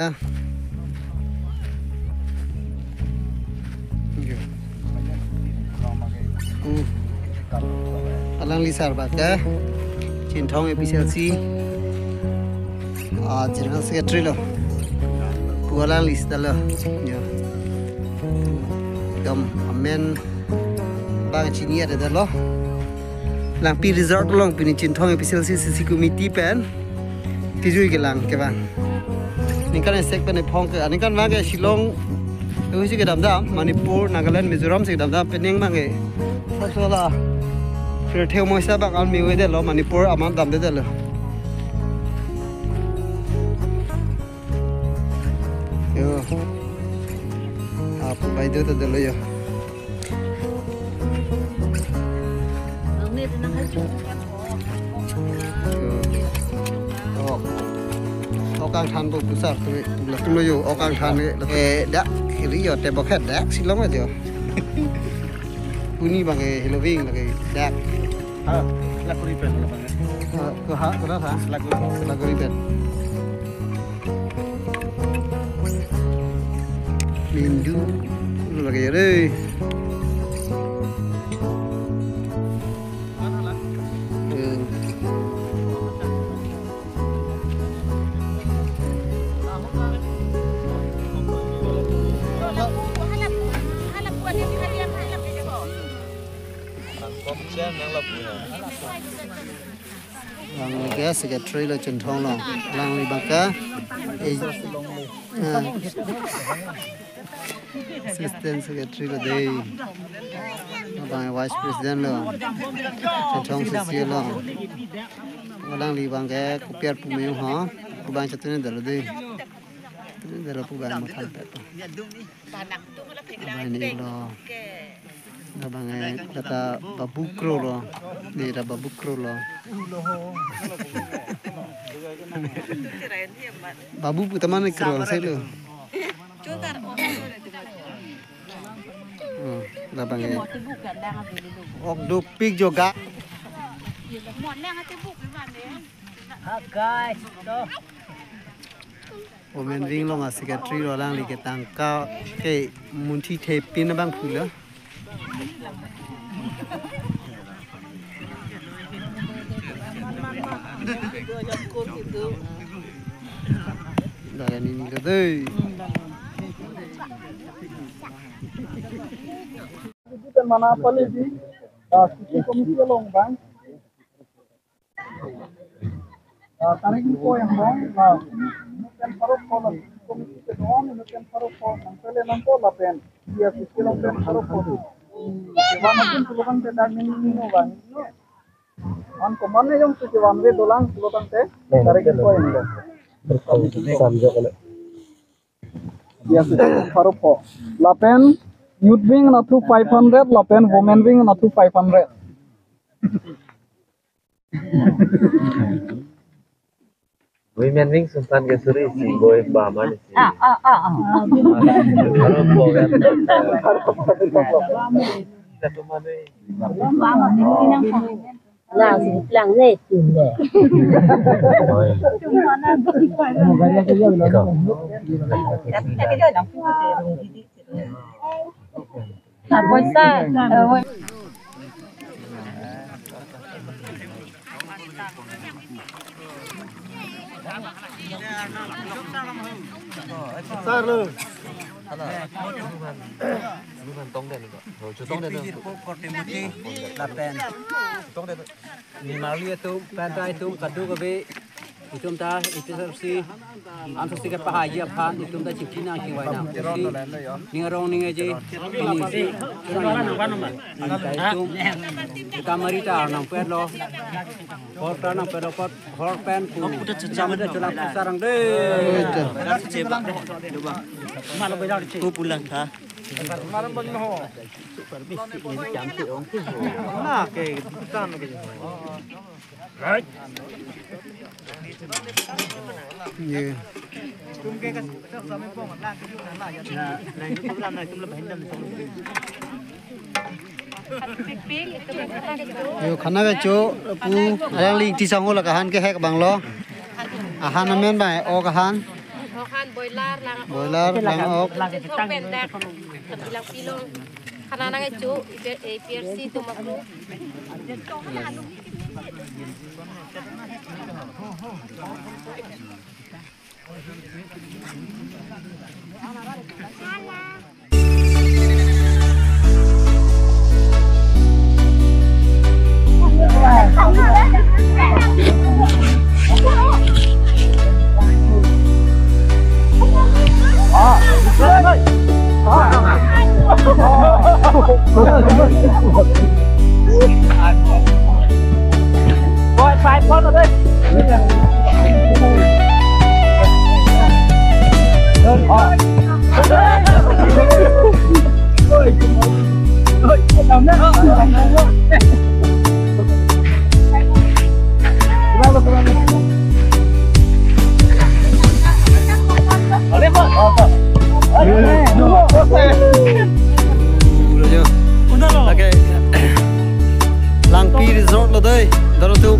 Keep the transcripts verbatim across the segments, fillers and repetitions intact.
Yo. Hmm. Alangli sarbak ke Chinthong A P C L C, ah, General Secretary lo. Pu alangli seta lo. Yo. Ekdom amen bang chini ada lo. Langpi Resort along pini Chinthong A P C L C C C committee pen kejui kelang kevang. Ningkan esek pen ephong ke, ningkan vang ke Shillong, eh, si kedamdam, Manipur, Nagaland, Mizoram si kedamdam, penang vang ke. Sola. Pirthe moisa bak almi wede lo, Manipur amat damde lo. Yo. Apu bai do ta dolo yo. Yo. Oh. Ok kangthan bo pusar tu latum lo yo. Ok kangthan ke, eh, dak kiri yo, tebok het dak Shillong ajo. Puni bang ke Halloween lagi dak. Ah, laku ripen lo bang. Ah, ko ha, ko ha? Laku. Laku ripen. Mindu lagi ya deh. Eh. Alangli ke secretary lo Chinthong lo. Alangli bang ke, eh, eh, assistant secretary lo dei. Bang vice president lo. Chinthong C C lo. Alangli bang ke kopi arpu me ho. Ko bang chetun dalo dei. Dalo pu bang mo than pe to. Abang ni lo. Abang eh, kata Babu Kro lo. Ni ra Babu Kro lo. Babu pu taman Kro se lo. Oh, abang eh. Ok dopik juga. Women wing along a secretary lo, alangli ke tangka ke munthi thepin abang phu lo. Dara nini lo dei. Pen mana pali di, ah, C C committee along bang. Ah, tarik ni ko yang bang, ah, pen parok ko la, committee ke doang, pen parok ko, nang pele nang ko lapen, dia C C along pen parok ko. Wan akin tulungan ke dan ini, ini bang, ini. An koman ne jong si kevan ve dolang, tulungan te, tarik ni ko yang bang. Samjok na. Yes, pharo pho. Lapen youth wing natu five hundred, lapen women wing natu five hundred. Women wing sungkan ke suri si boy ba mani si. Ah, ah, ah, ah. Pharo pho kan. Satu mani. Lang, lang ne, tin ne. Sir, lo. Tong den ko. Tong den. Lapen. Nimarli atum, penta atum, kadokave, itum ta, itum si, anso si kepahaji aphan, itum ta chingki nang kevai nang. Si, ning arong ning eji, ini si, ta itum, kita mari ta nang pet lo, hor ta nang pet lo, kot, hor pen ku, cham de chulang sarang de. Ko pulang tha. Na ke tan ke. Ye. Yo, khana kecho pu, alangli tisang ho la kahan ke hek bang lo. Ahan amen bang, ok ahan. Khan boiler lang. Boiler lang ok. Thong pen dak. Kami lang pilong. Khana nang echo, A P R C atum apro. Lake Langpi Resort lo dei, daro tu.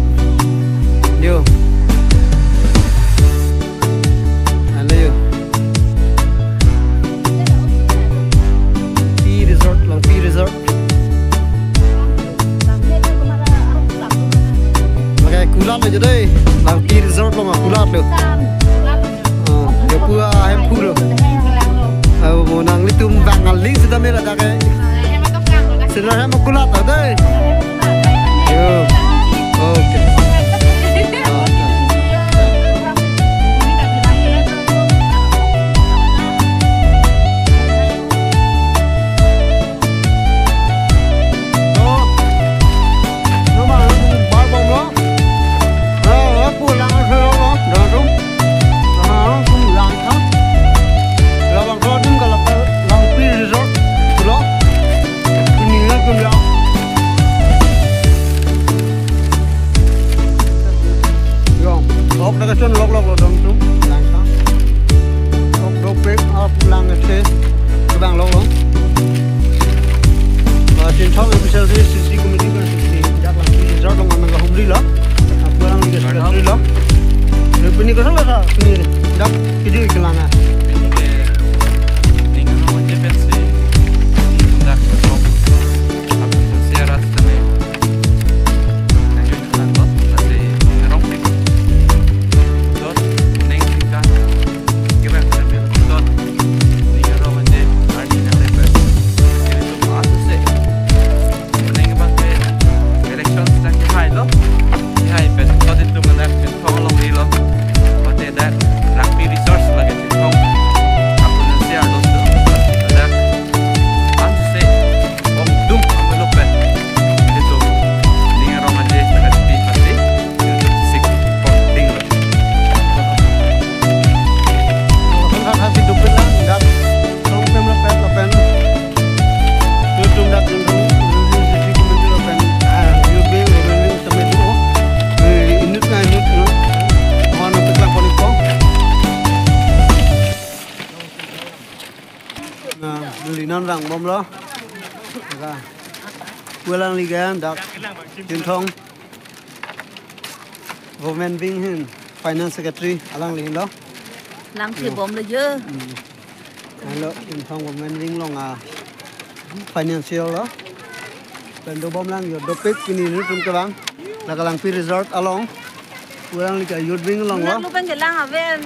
Yo. Hello yo. Pi Resort, Langpi Resort. Lake kulat lo jo dei, Langpi Resort lo ma kulat lo. Ah, yo pua Hemphu lo. Ah, mo nanglitum bang aling sita mela dak ke. Sita hem kulat lo dei. Yo. Okay. Okay. Yo, ok dak ason lok lok lo dong tum, langtha. Ok dopik, ok lang ase, kebang lok lo. Ba Chinthong official di C C committee ba C C dak Langpi Resort along amen lahumri lo. Apu lang di secretary lo. Yo pini kosonlo sa, pini dak kidi kelang a. Ning ano aja pensi, dak sok, apa sih aras tadi. Ong dum ang lupet. Ilitum ning arong aje saka tipi pati. Ilitum sik pon ding lo. Lapen hasi dupin lang, dak tong pem lapen lapen. Ilitum dak ilitum sisi kumin lapen. Ah, yo be, yo be, yo be, sampai tu. Eh, inut na inut, no. Mana peklang pon ipo. Na, neli non rang bom lo. Ka. Pu alangli ke dak Chinthong Women Wing ahin Finance Secretary alangli lo. Lang si bom lo je. Hmm. Helo, Chinthong Women Wing along a financial lo. Pen dobom lang yo dopik pini nelitum kevang. Lake Langpi Resort along. Pu alangli ke Youth Wing along lo. Nang lu pen kelang aven.